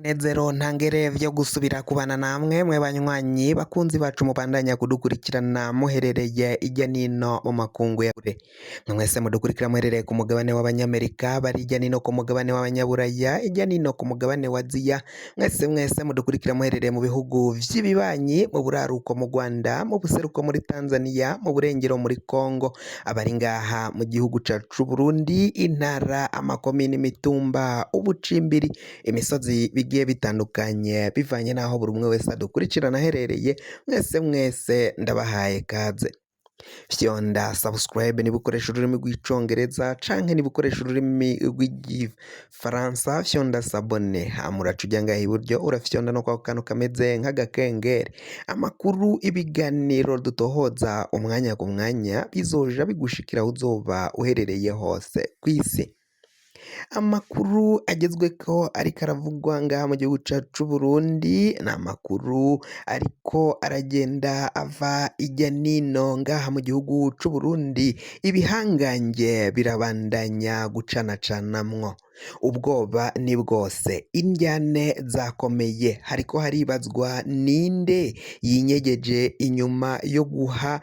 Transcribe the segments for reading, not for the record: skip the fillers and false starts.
Munezero ntangere vyo gusubira kubana namwe mwe banywanyi bakunzi bacu mubandanya kudukurikirana muherereye irya nino mu makungu ya kure. Mwe mwese mudukurikira muherereye ku mugabane w'abanyamerika, bari irya nino ku mugabane w'abanyaburaya, irya nino ku mugabane wa Aziya, mwese mwese mudukurikira muherereye mu bihugu vy'ibibanyi, mu buraruko mu Rwanda, mu buseruko muri Tanzania, mu burengero muri Congo, abari ngaha mu gihugu cacu c'Uburundi, intara, amakomine, imitumba, ubucimbiri, imisozi bigiye bitandukanye bivanye n'aho buri umwe wese adukurikirana aherereye, mwese mwese ndabahaye kaze. Fyonda subscribe niba ukoresha ururimi rw'icongereza canke niba ukoresha ururimi rw'igifaransa, fyonda s'abonner, hama uraca uja ngaha iburyo urafyonda no kwako kantu kameze nk'agakengeri. Amakuru, ibiganiro dutohoza umwanya ku mwanya bizoja bigushikira aho uzoba uherereye hose kw'isi. Amakuru agezweko ariko aravugwa ngaha mu gihugu cacu c'Uburundi, ni amakuru ariko aragenda ava irya nino ngaha mu gihugu c'Uburundi, ibihangange birabandanya gucanacanamwo, ubwoba ni bwose, indyane zakomeye, hariko haribazwa ninde yinyegeje inyuma yo guha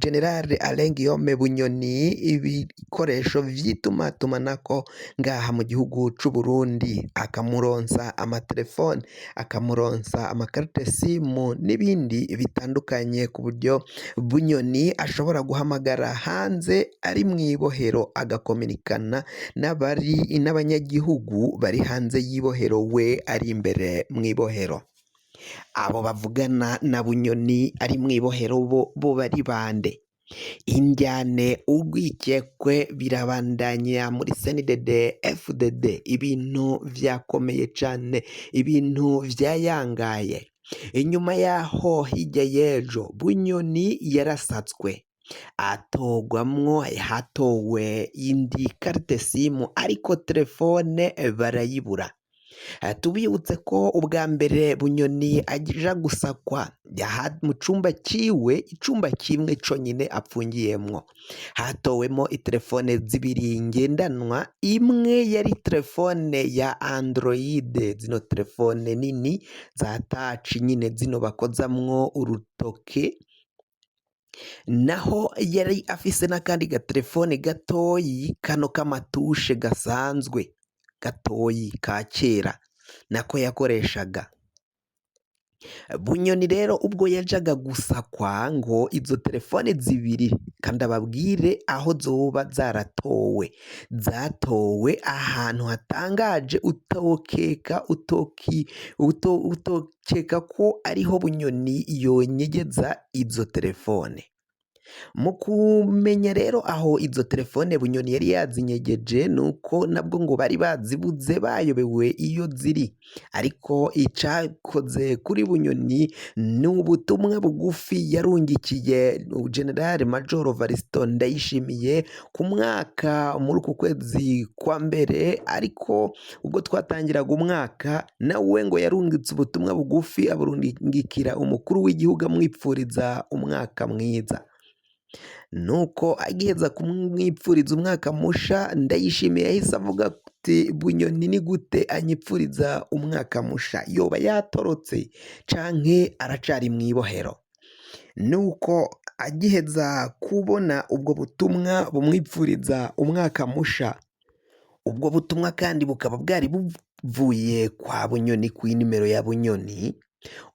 General Alain Guillaume Bunyoni ibikoresho vy'itumatumanako ngaha mu gihugu c'Uburundi, akamuronsa amatelefone, akamuronsa amakarite simu n'ibindi bitandukanye, ku buryo Bunyoni ashobora guhamagara hanze ari mw'ibohero agakominikana n'abari n'abanyagihugu bari hanze y'ibohero we ari imbere mw'ibohero. Abo bavugana na Bunyoni ari mw'ibohero bo bari bande? Indyane, urwikekwe birabandanya muri CNDD FDD, ibintu vyakomeye cane, ibintu vyayangaye. Inyuma yaho hirya y'ejo Bunyoni yarasatswe atogwamwo, hatowe indi carte SIM ariko telefone barayibura. Tubibutse ko ubwa mbere Bunyoni aja gusakwa mu cumba ciwe, icumba kimwe conyine apfungiyemwo, hatowemo itelefone zibiri ngendanwa, imwe yari telefone ya Android, zino telefone nini za touch nyine zino bakozamwo urutoke, naho yari afise n'akandi gatelefone gatoyi kano k'amatushe gasanzwe gatoyi ka kera nako yakoreshaga. Bunyoni rero ubwo yajaga gusakwa ngo izo telefone zibiri kandi ababwire aho zoba zaratowe, zatowe ahantu hatangaje utokeka utoki uto, utokeka ko ariho Bunyoni yonyegeza izo telefone. Mu kumenya rero aho izo telefone Bunyoni yari yazinyegeje, nuko nabwo ngo bari bazibuze bayobewe iyo ziri, ariko icakoze kuri Bunyoni ni ubutumwa bugufi yarungikiye General Major Variston Ndayishimiye ku mwaka muri uku kwezi kwa mbere, ariko ubwo twatangiraga umwaka nawe ngo yarungitse ubutumwa bugufi aburungikira umukuru w'igihugu amwipfuriza umwaka mwiza. Nuko agiheza kumwipfuriza umwaka musha, Ndayishimiye yahise avuga ati Bunyoni ni gute anyipfuriza umwaka musha, yoba yatorotse canke aracari mw'ibohero? Nuko agiheza kubona ubwo butumwa bumwipfuriza umwaka musha, ubwo butumwa kandi bukaba bwari buvuye kwa Bunyoni ku inimero ya Bunyoni,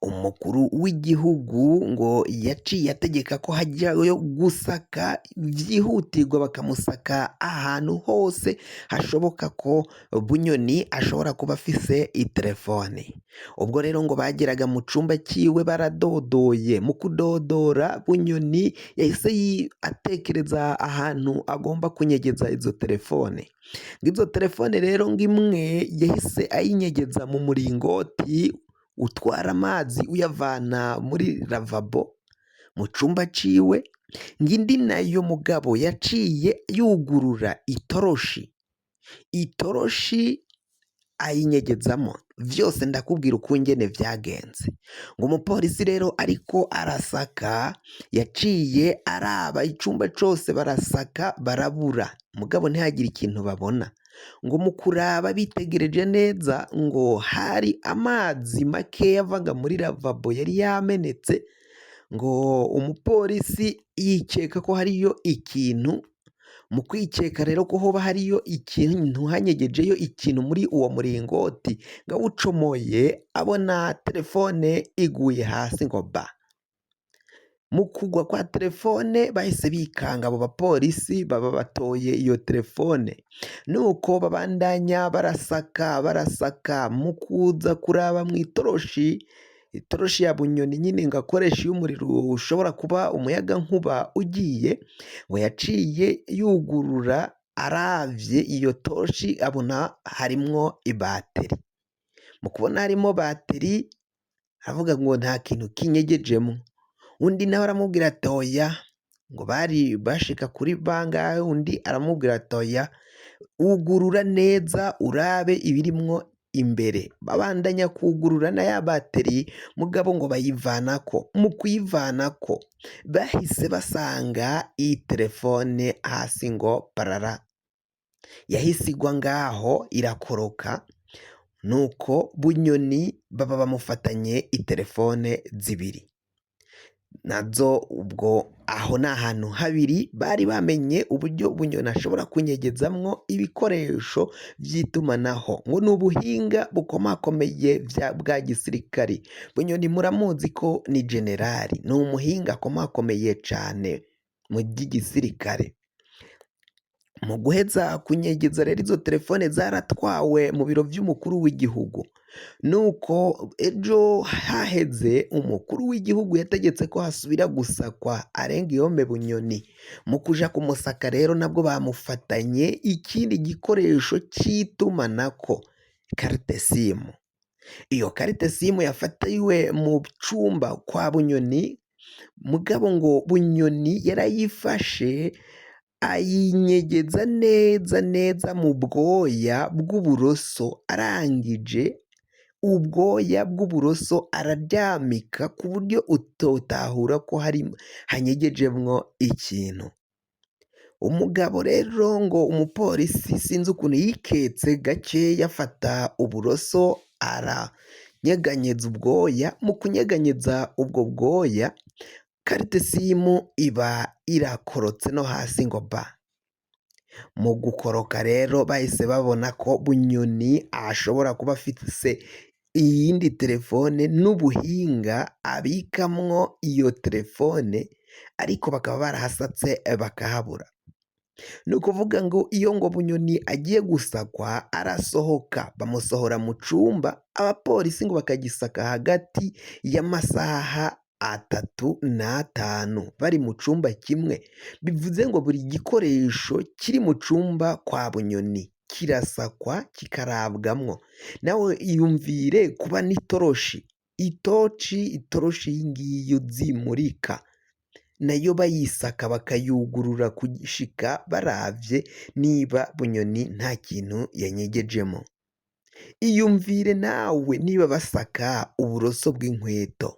umukuru w'igihugu ngo yaciye ategeka ko hajyayo gusaka vyihutirwa, bakamusaka ahantu hose hashoboka ko Bunyoni ashobora kuba afise itelefone. Ubwo rero ngo bageraga mu cumba ciwe baradodoye, mu kudodora Bunyoni yahise atekereza ahantu agomba kunyegeza izo telefone. Ngo izo telefone rero ngo imwe yahise ayinyegeza mu muringoti utwara amazi uyavana muri lavabo mu cumba ciwe, ngo indi nayo mugabo yaciye yugurura itoroshi, itoroshi ayinyegezamo. Vyose ndakubwira ukungene vyagenze. Ngo umupolisi rero ariko arasaka yaciye araba icumba cose barasaka barabura, mugabo ntihagire ikintu babona. Ngo mu kuraba bitegereje neza ngo hari amazi makeya avaga muri lavabo yari yamenetse, ngo umupolisi yikeka ko hariyo ikintu, mu kwikeka rero ko hoba hariyo ikintu hanyegejeyo ikintu muri uwo muringoti, ngo awucomoye abona telefone iguye hasi ngo ba. Mu kugwa kwa telefone bahise bikanga abo bapolisi baba batoye iyo telefone, nuko babandanya barasaka barasaka, mu kuza kuraba mw'itoroshi, itoroshi ya Bunyoni nyine ngo akoresha iyo umuriro ushobora kuba umuyagankuba ugiye, ngo yaciye yugurura aravye iyo toshi abona harimwo ibateri, mu kubona harimo bateri avuga ngo nta kintu kinyegejemwo, undi nawe aramubwira ati oya, ngo bari bashika kuri bangahe, undi aramubwira ati oya, ugurura neza urabe ibirimwo imbere, babandanya kugurura na ya bateri mugabo ngo bayivanako, mu kuyivanako bahise basanga iyi telefone hasi ngo parara, yahise igwa ngaho irakoroka, nuko Bunyoni baba bamufatanye itelefone zibiri, nazo ubwo aho ni ahantu habiri bari bamenye uburyo Bunyoni ashobora kunyegezamwo ibikoresho vy'itumanaho, ngo ni ubuhinga bukomakomeye bwa gisirikari. Bunyoni muramuzi ko ni generali, ni umuhinga akomakomeye cane mu vy'igisirikare. Mu guheza kunyegeza rero izo telefone zaratwawe mu biro vy'umukuru w'igihugu, nuko ejo haheze umukuru w'igihugu yategetse ko hasubira gusakwa Alengiyome Bunyoni. Mu kuja kumusaka rero nabwo bamufatanye ikindi gikoresho c'itumanako carte SIM. Iyo carte SIM yafatiwe mu cumba kwa Bunyoni, mugabo ngo Bunyoni yarayifashe ayinyegeza neza neza mu bwoya bw'uburoso, arangije ubwoya bw'uburoso araryamika ku buryo utotahura ko hari hanyegejemwo ikintu. Umugabo rero ngo umupolisi sinzi ukuntu yiketse gakeya afata uburoso aranyeganyeza ubwoya, mu kunyeganyeza ubwo bwoya carte SIM iba irakorotse no hasi ngo ba. Mu gukoroka rero bahise babona ko Bunyoni ashobora kuba afise iyindi telefone n'ubuhinga abikamwo iyo telefone, ariko bakaba barahasatse bakahabura. Ni ukuvuga ngo iyo ngo Bunyoni agiye gusakwa arasohoka, bamusohora mu cumba, abapolisi ngo bakagisaka hagati y'amasaha 3 n'5 bari mu cumba kimwe, bivuze ngo buri gikoresho kiri mu cumba kwa Bunyoni kirasakwa kikarabwamwo. Nawe iyumvire kuba n'itoroshi, itoci, itoroshi iyi ngiyi zimurika nayo bayisaka bakayugurura gushika baravye niba Bunyoni nta kintu yanyegejemo. Iyumvire nawe niba basaka uburoso bw'inkweto,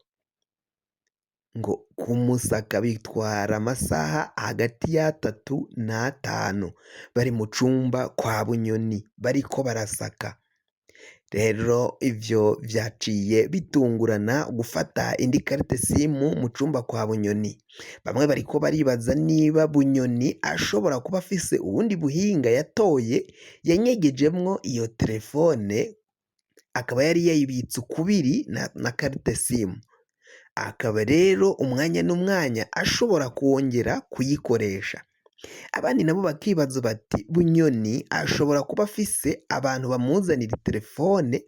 ngo kumusaka bitwara amasaha hagati y'3 n'5 bari mu cumba kwa Bunyoni bariko barasaka. Rero ivyo vyaciye bitungurana gufata indi carte SIM mu cumba kwa Bunyoni. Bamwe bariko baribaza niba Bunyoni ashobora kuba afise ubundi buhinga yatoye yanyegejemwo iyo telefone, akaba yari yayibitse ukubiri na carte SIM, akaba rero umwanya n'umwanya ashobora kongera kuyikoresha. Abandi nabo bakibaza bati Bunyoni ashobora kuba afise abantu bamuzanira telefone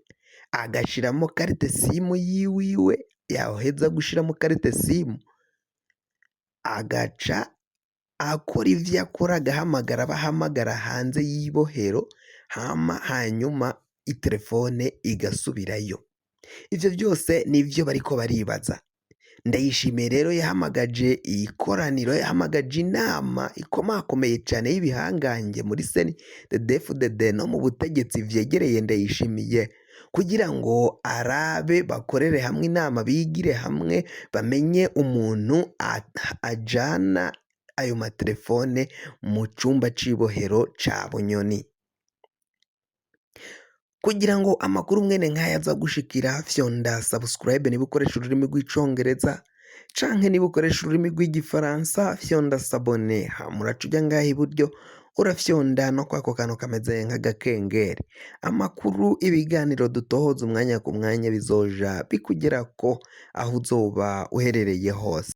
agashiramo carte SIM yiwiwe, yaheza gushiramo carte SIM agaca akora ivyo akora agahamagara abahamagara hanze y'ibohero, hama hanyuma itelefone igasubirayo. Ivyo vyose nivyo bariko baribaza. Ndayishimiye rero yahamagaje ikoraniro, yahamagaje inama ikomakomeye cane y'ibihangange muri CNDD-FDD no mu butegetsi vyegereye Ndayishimiye, kugira ngo arabe bakorere hamwe inama, bigire hamwe, bamenye umuntu ajana ayo matelefone mu cumba c'ibohero ca Bunyoni. Kugira ngo amakuru mwene nk'aya aza gushikira, fyonda subscribe niba ukoresha ururimi rw'icongereza, canke niba ukoresha ururimi rw'igifaransa fyonda s'abonner. Hama uraca uja ngaha iburyo, urafyonda no kwako kantu kameze nk'agakengeri. Amakuru, ibiganiro dutohoza umwanya ku mwanya bizoja bikugerako aho uzoba uherereye hose.